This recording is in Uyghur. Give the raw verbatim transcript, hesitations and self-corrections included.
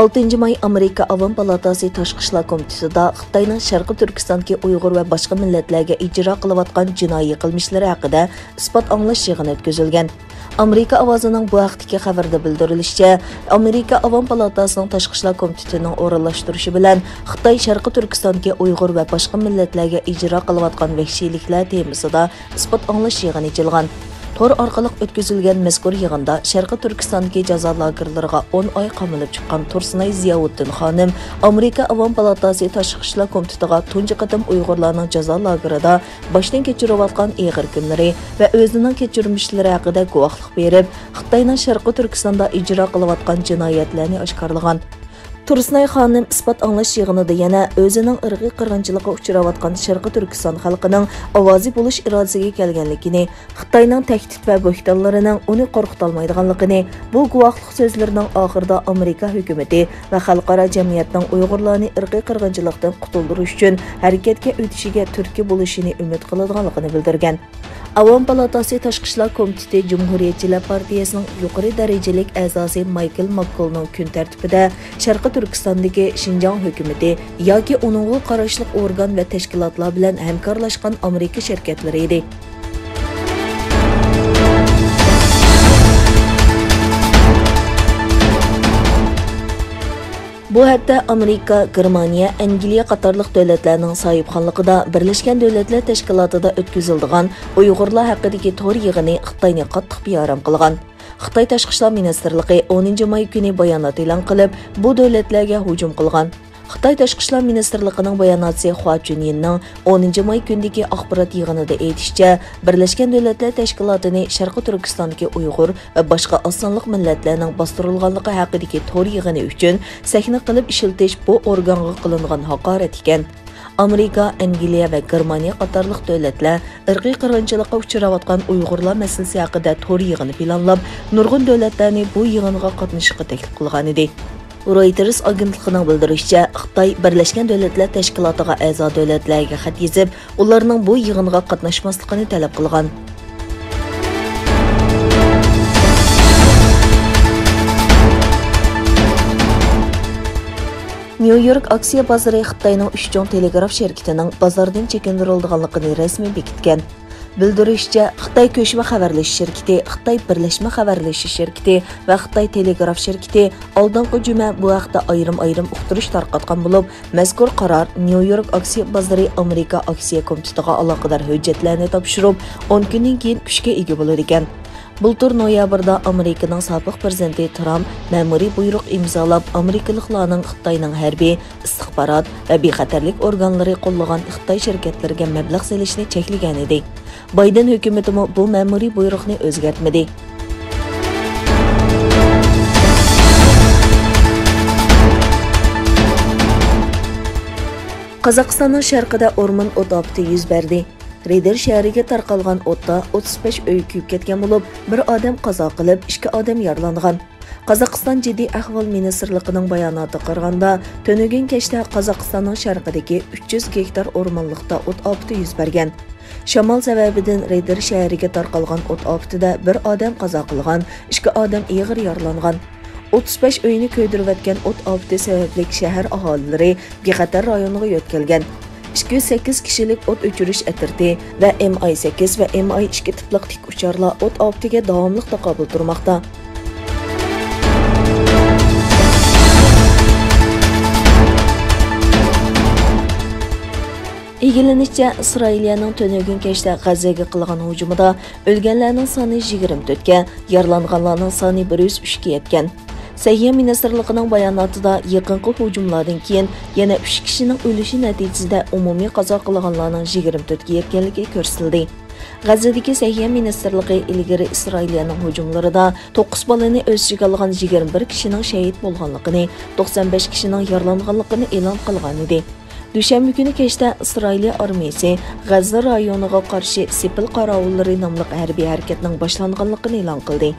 ئالتىنچى ماي ئامېرىكا ئاۋام پالاتاسى تاشقى ئىشلار كومىتېتىدا خىتاينىڭ شەرقىي تۈركىستاندىكى ئۇيغۇر ۋە باشقا مىللەتلەرگە ئىجرا قىلىۋاتقان جىنايى قىلمىشلىرى ھەققىدە ئىسپات ئاڭلاش يىغىنى ئۆتكۈزۈلگەن. ئامېرىكا ئاۋازىنىڭ بۇ ھەقتىكى خەۋىرىدە بىلدۈرۈلۈشىچە، ئامېرىكا ئاۋام پالاتاسىنىڭ تاشقى ئىشلار كومىتېتىنىڭ ئورۇنلاشتۇرۇشى بىلەن خىتاي شەرقىي تۈركىستاندىكى ئۇيغۇر ۋە باشقا مىللەتلەرگە ئىجرا قىلىۋاتقان ۋەھشىيلىكلەر تېمىسىدا ئىسپات ئاڭلاش يىغىنى ئېچىلغان. تور ئارقىلىق ئۆتكۈزۈلگەن مەزكۇر يىغىندا شەرقىي تۈركىستاندىكى جازا لاگېرلىرىغا ئون ئاي قامىلىپ چىققان تۇرسۇنئاي زىياۋۇددىن خانىم ئامېرىكا ئاۋام پالاتاسى تاشقى ئىشلار كومىتېتىغا تۇنجى قېتىم ئۇيغۇرلارنىڭ جازا لاگېرىدا باشتىن كەچۈرۈۋاتقان ئېغىر كۈنلىرى ۋە ئۆزىنىڭ كەچۈرمىشلىرى ھەققىدە گۇۋاھلىق بېرىپ، خىتاينىڭ شەرقىي تۈركىستاندا ئىجرا قىلىۋاتقان جىنايەتلەرنى ئاشكارىلىغان. تۇرسۇنئاي خانىم ئىسپات ئاڭلاش يىغىنىدا يەنە ئۆزىنىڭ ئىرقىي قىرغىنچىلىققا ئۇچراۋاتقان شەرقىي تۈركىستان خەلقىنىڭ ئاۋازى بولۇش ئىرادىسىگە كەلگەنلىكىنى، خىتاينىڭ تەھدىت ۋە بۆھتانلىرىنىڭ ئۇنى قورقۇتالمايدىغانلىقىنى، بۇ گۇۋاھلىق سۆزلىرىنىڭ ئاخىرىدا ئامېرىكا ھۆكۈمىتى ۋە خەلقئارا جەمئىيەتنىڭ ئۇيغۇرلارنى ئىرقىي قىرغىنچىلىقتىن قۇتۇلدۇرۇش ئۈچۈن ھەرىكەتكە ئۆتۈشىگە تۈرتكە بولۇشىنى ئۈمىد قىلىدىغانلىقىنى بىلدۈرگەن. ئاۋام پالاتاسى تاشقى ئىشلار كومىتېتى جۇمھۇرىيەتچىلەر پارتىيەسىنىڭ يۇقىرى دەرىجىلىك ئەزاسى مايكل ماككولنىڭ كۈن تەرتىپىدە شەرقىي تۈركىستاندىكى شىنجاڭ ھۆكۈمىتى ياكى ئۇنىڭغا قاراشلىق ئورگان ۋە تەشكىلاتلار بىلەن ھەمكارلاشقان ئامېرىكا شىركەتلىرى ئىدى. بۇ ھەقتە ئامېرىكا، گېرمانىيە، ئەنگلىيە قاتارلىق دۆلەتلەرنىڭ ساھىبخانلىقىدا بىرلەشكەن دۆلەتلەر تەشكىلاتىدا ئۆتكۈزۈلىدىغان ئۇيغۇرلار ھەققىدىكى تور يىغىنى خىتاينى قاتتىق بىئارام قىلغان. خىتاي تاشقى ئىشلار مىنىستىرلىقى ئونىنچى ماي كۈنى بايانات ئېلان قىلىپ، بۇ دۆلەتلەرگە ھۇجۇم قىلغان. خىتاي تاشقى ئىشلار مىنىستىرلىقىنىڭ باياناتچىسى خۇا چۈنيىننىڭ ئونىنچى ماي كۈنىدىكى ئاخبارات يىغىنىدا ئېيتىشىچە، بىرلەشكەن دۆلەتلەر تەشكىلاتىنى شەرقىي تۈركىستاندىكى ئۇيغۇر ۋە باشقا ئاز سانلىق مىللەتلەرنىڭ باستۇرۇلغانلىقى ھەققىدىكى تور يىغىنى ئۈچۈن سەھنە قىلىپ ئىشلىتىش بۇ ئورگانغا قىلىنغان ھاقارەت ئىكەن. ئامېرىكا، ئەنگلىيە ۋە گېرمانىيە قاتارلىق دۆلەتلەر ئىرقىي قىرغىنچىلىققا ئۇچراۋاتقان ئۇيغۇرلار مەسىلىسى ھەققىدە تور يىغىنى پىلانلاپ، نۇرغۇن دۆلەتلەرنى بۇ يىغىنغا قاتنىشىشقا تەكلىپ قىلغانىدى. رويتېرس ئاگېنتلىقىنىڭ بىلدۈرۈشىچە، خىتاي بىرلەشكەن دۆلەتلەر تەشكىلاتىغا ئەزا دۆلەتلەرگە خەت يېزىپ، ئۇلارنىڭ بۇ يىغىنغا قاتناشماسلىقىنى تەلەپ قىلغان. نيۇ يورك ئاكسىيە بازىرى خىتاينىڭ ئۈچ چوڭ تېلېگراف شىركىتىنىڭ بازاردىن چېكىندۈرۈلىدىغانلىقىنى رەسمىي بېكىتكەن. بىلدۈرۈشىچە، خىتاي كۆچمە خەۋەرلىشىش شىركىتى، خىتاي بىرلەشمە خەۋەرلىشىش شىركىتى ۋە خىتاي تېلېگراف شىركىتى ئالدىنقى جۈمە بۇ ھەقتە ئايرىم-ئايرىم ئۇقتۇرۇش تارقاتقان بولۇپ، مەزكۇر قارار نيۇ يورك ئاكسىيە بازىرى ئامېرىكا ئاكسىيە كومىتېتىغا ئالاقىدار ھۆججەتلەرنى تاپشۇرۇپ، ئون كۈندىن كېيىن كۈچكە ئىگە بولىدىكەن. بۇلتۇر نويابىردا ئامېرىكىنىڭ سابىق پىرېزىدېنتى ترامپ مەمۇرىي بۇيرۇق ئىمزالاپ، ئامېرىكىلىقلارنىڭ خىتاينىڭ ھەربىي، ئىستىخبارات ۋە بىخەتەرلىك ئورگانلىرى قوللىغان خىتاي شىركەتلىرىگە مەبلەغ سېلىشنى چەكلىگەنىدى. بايدېن ھۆكۈمىتىمۇ بۇ مەمۇرىي بۇيرۇقنى ئۆزگەرتمىدى. قازاقىستاننىڭ شەرقىدە ئورمان ئوت ئاپىتى يۈز بەردى. رىدېر شەھىرىگە تارقالغان ئوتتا ئوتتۇز بەش ئۆي كۆيۈپ كەتكەن بولۇپ، بىر ئادەم قازا قىلىپ، ئىككى ئادەم يارىلانغان. قازاقىستان جىددىي ئەھۋال مىنىستىرلىقىنىڭ باياناتىغا قارىغاندا، تۈنۈگۈن كەچتە قازاقىستاننىڭ شەرقىدىكى ئۈچ يۈز گېكتار ئورمانلىقتا ئوت ئاپىتى يۈز بەرگەن. شامال سەۋەبىدىن رىدېر شەھىرىگە تارقالغان ئوت ئاپىتىدە بىر ئادەم قازا قىلغان، ئىككى ئادەم ئېغىر يارىلانغان. ئوتتۇز بەش ئۆينى كۆيدۈرۈۋەتكەن ئوت ئاپىتى سەۋەبلىك شەھەر ئاھالىلىرى بىخەتەر رايونىغا يۆتكەلگەن. ئىككى يۈز سەككىز كىشىلىك ئوت ئۆچۈرۈش ئەترىتى ۋە ئېم ئاي سەككىز ۋە ئېم ئاي ئىككى تىپلىق تىك ئۇچارلار ئوت ئاپىتىگە داۋاملىق تاقابىل تۇرماقتا. ئىگىلىنىشىچە، ئىسرائىلىيەنىڭ تۈنۈگۈن كەچتە غەززەگە قىلغان ھۇجۇمىدا ئۆلگەنلەرنىڭ سانى يىگىرمە تۆتكە، يارىلانغانلارنىڭ سانى بىر يۈز ئۈچكە يەتكەن. سەھىيە مىنىستىرلىقىنىڭ باياناتىدا يېقىنقى ھۇجۇملاردىن كېيىن يەنە ئۈچ كىشىنىڭ ئۆلۈشى نەتىجىسىدە ئومۇمىي قازا قىلغانلارنىڭ يىگىرمە تۆتكە يەتكەنلىكى كۆرسىتىلدى. غەززىدىكى سەھىيە مىنىستىرلىقى ئىلگىرى ئىسرائىلىيەنىڭ ھۇجۇملىرىدا توققۇز بالىنى ئۆز ئىچىگە ئالغان يىگىرمە بىر كىشىنىڭ شېھىت بولغانلىقىنى، توقسان بەش كىشىنىڭ يارىلانغانلىقىنى ئېلان قىلغانىدى. دۈشەنبە كۈنى كەچتە ئىسرائىلىيە ئارمىيىسى غەززە رايونىغا قارشى سېپىل قاراۋۇللىرى ناملىق ھەربىي ھەرىكەتنىڭ باشلانغانلىقىنى ئېلان قىلدى.